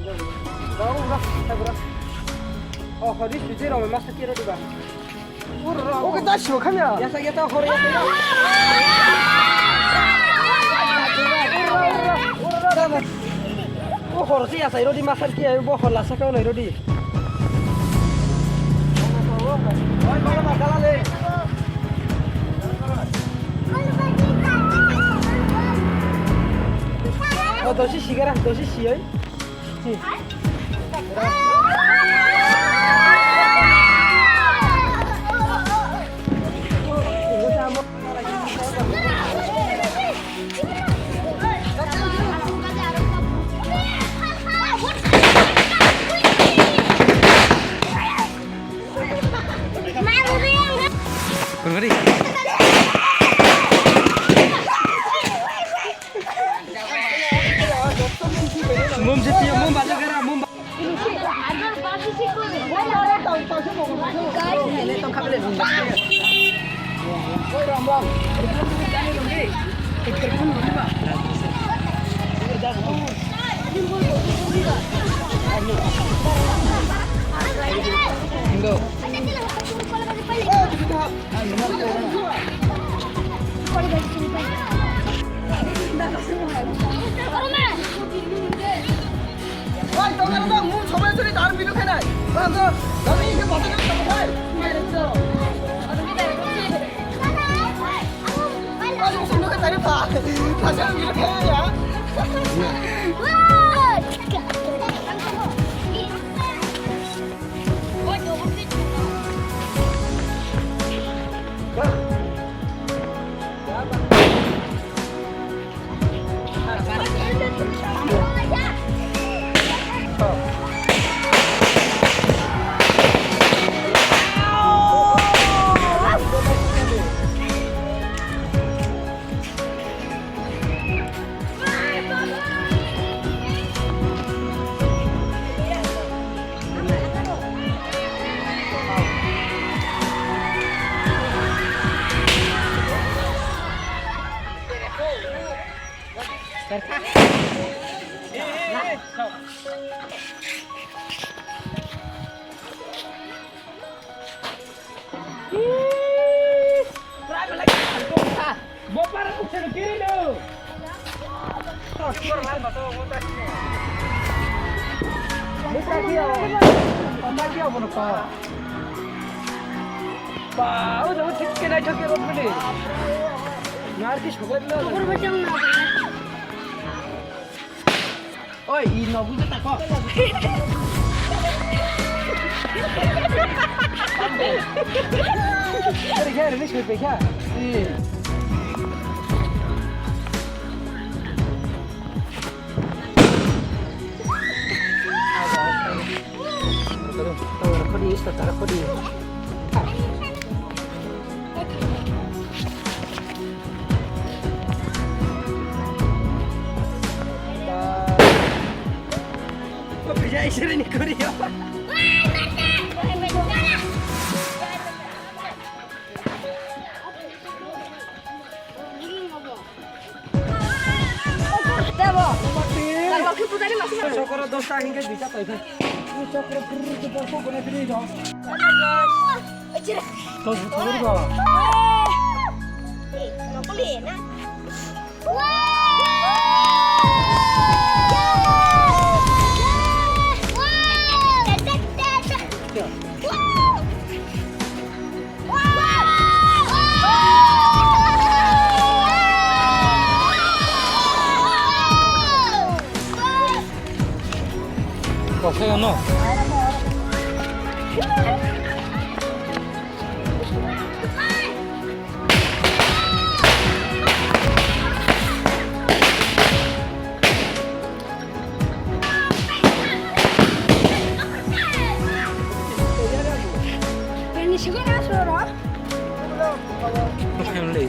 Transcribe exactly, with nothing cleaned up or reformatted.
Rok, rok, rok, rok. Oh, hori sujui rok, masa kiro diba. Ur, rok. Oke, dah, sio, khamya. Yasa, yasa, hori, yasa. O hor si asai rodi masar ki ayo bo hor lasa ka nai rodi. Oi bala ma dala le. O dosi sigara dosi siyoi. Mum si tiyo, mum balik gara, mum. Ba, o jaga thik khe naithok khe rw phani. Narki soklai bilo. Oi, i no bujhe tako. Ere khe, ere ni sui pe khe. Tara khodi, tara khodi. Chokro dosta hingke duita paikha. Chokro phuru phuru dosta guna phiri do. Dos bwswk ri ba? Kosai ano. Family.